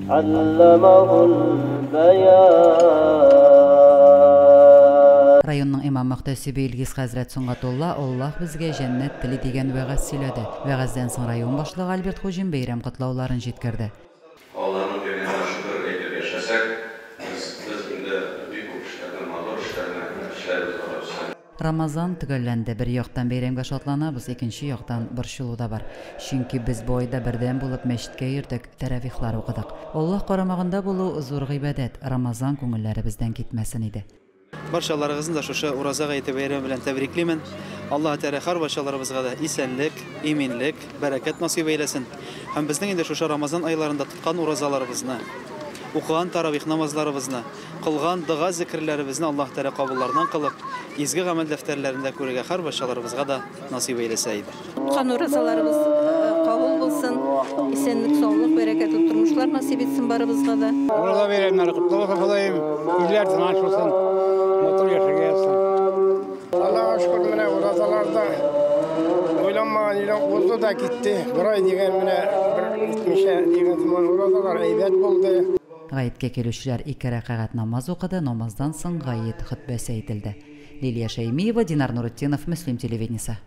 Аллямахул баян. Районның имам-мөхтәсибе Илгиз хәзрәт Сөнгатулла Аллаһ безгә җәннәт тели дигән вәгазь сөйләде. Вәгазьдән соң район башлыгы Альберт Хуҗин бәйрәм котлауларын җиткерде. Аллаһның биргәненә шөкер әйтеп яшәсәк, без без инде бик күп эшләрне, матур эшләрне эшләрбез, Алла бирсә. Рамазан төгәлләнде. Бер яктан бәйрәмгә шатланабыз, икенче яктан борчылу да бар. Чөнки без бу айда бердәм булып мәчеткә йөрдек, тәравихлар укыдык. Аллаһ карамагында булу зур гыйбадәт. Рамазан күңелләребездән китмәсен иде. Барчаларыгызны да шушы Ураза гаете бәйрәме белән тәбриклимен. Аллаһы Тәгалә һәрбарчаларыбызга да исәнлек, иминлек, бәрәкәт насыйп әйләсен. Һәм безнең инде шушы Рамазан айларында тоткан уразаларыбызны, укыган таравих намазларыбызны, кылган дога-зикерләребезне Аллаһы Тәгалә кабулларыннан кылып, изге гамәл дәфтәрләрендә күрергә һәрбарчаларыбызга да насыйп әйләсә иде. Тоткан уразаларыбыз кабул булсын, исәнлек-саулык, бәрәкәтле тормышлар насыйп итсен барыбызга да. Ураза бәйрәмнәре котлы булсын, Ходаем, илләр тыныч булсын, матур яшәргә язсын. Аллага шөкер, менә уразалар да уйланмаган җирдән узды да китте. Бер ай дигән менә бер итмичә дигән сыман уразалар әйбәт булды. Гаеткә килүчеләр ике рәкәгать намаз укыды, намаздан соң гает хөтбәсе әйтелде. Лилия Шәймиева, Динар Нуретдинов, Мөслим телевидениесе.